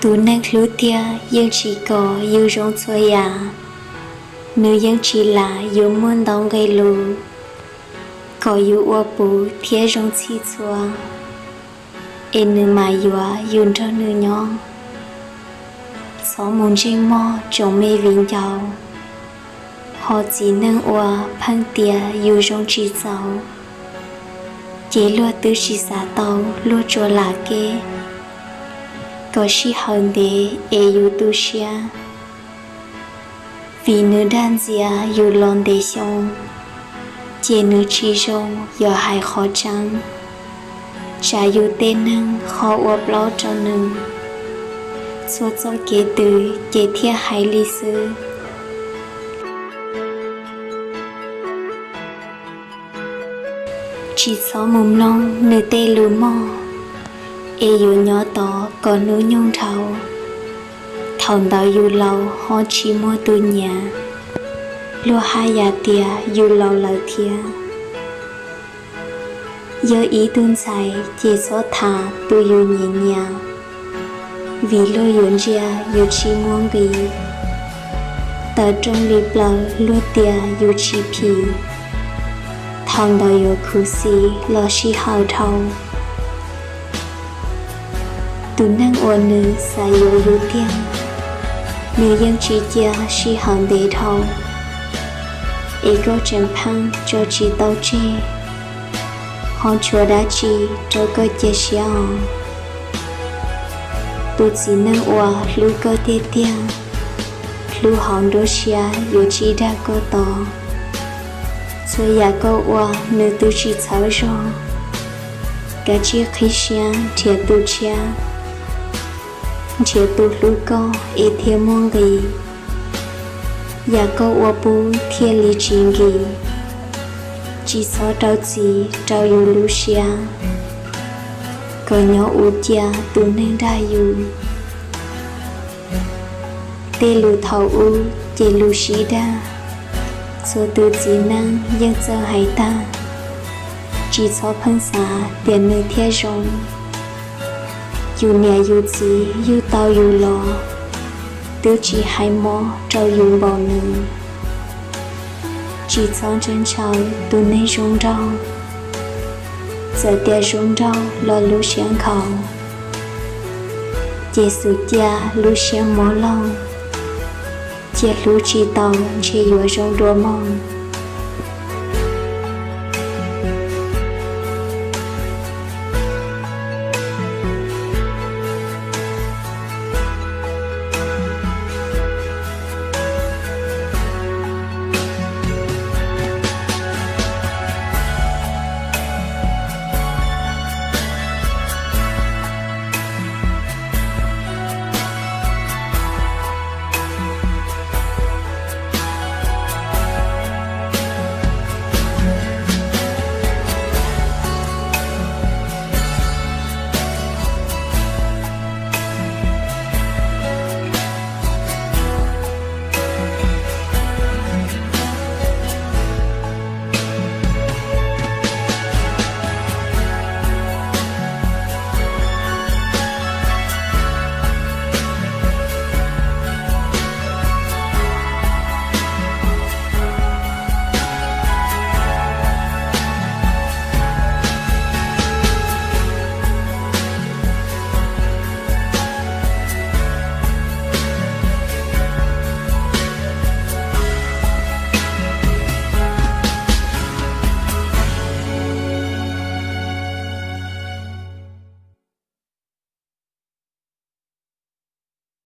Tus neeg hlub tiag yeej tsis kom yus zoo txhua yam, nws yeej tsis lam yus muaj ntau nqe lus, kom yus ua puv thiab zoo txhij txhua, es nws mam yuav yus nrog nws nyob. Txhob mus ntseeg mog tsoom me viv ncaus, ho txiv neej uas pheej tias yus zoo tsis txaus, ces luag twb tsis xav tau luag tsuas lam keb, kom sij hawm ntev es yus tu siab. Vim nws dag ntxias yus los ntev xyoo, ces nws tsis zoo yuav hais qhov tseeb, tsam yus tej neeg ho ua plaub rau nws. Txhua txoj kev twg ces thiaj hais li xwb. Tsis txhob mus mloog nws tej lus mog, es yuav nyob tod kom hnub nyoog dhau. Thaum ntawd yus laus ho tsis muaj tus nyiam, luag haj yam tias yus laus lawm thiab. Yog ib tug ntxhais ces txhob tham tus yus nyiam nyiam, vim luag yuav ntsia yus tsis muaj nqis. Tawm rooj li plaws luag tias yus tsis phim, thaum ntawd yuav khuv xim los sij hawm dhau. Tus neeg uas nws xav yuav yus tiag, nws yeej tsis cia sij hawm ntev dhau, es koj tseem pheej tso tsis tau tseg, ho tshuav dab tsi rau koj cia siab os? Tus txiv neej uas hlub koj tiag tiag, hlub hauv nruab siab yuav tsis dag koj tod. Txhua yam koj ua nws twb tsis txhawb zog, kav tsij qhib siab nrhiav tus tshiab, nrhiav tus hlub koj es thiaj muaj nqis. Yam koj ua pub thiaj li tsis nkim, tsis txhob rau txim rau yus lub siab, kom nyob ua cia tus neeg dag yus. Tej lus thaum ub ces lus sib dag, txhua tus txiv neej yeej txawj hais tag, tsis txhob pheej xav tias nws thiaj zoo. Yus niam yus txiv yug tau yus los, twb tsis hais mob rau yus npaum nws. Tsis txhob ntshaw ntshaw tus neeg zoo nraug, txawm tias zoo nraug los lub siab nkhaus, ces xub cia lub siab mob laug, cia hlub tsis tau ntshe yuav zoo dua mog.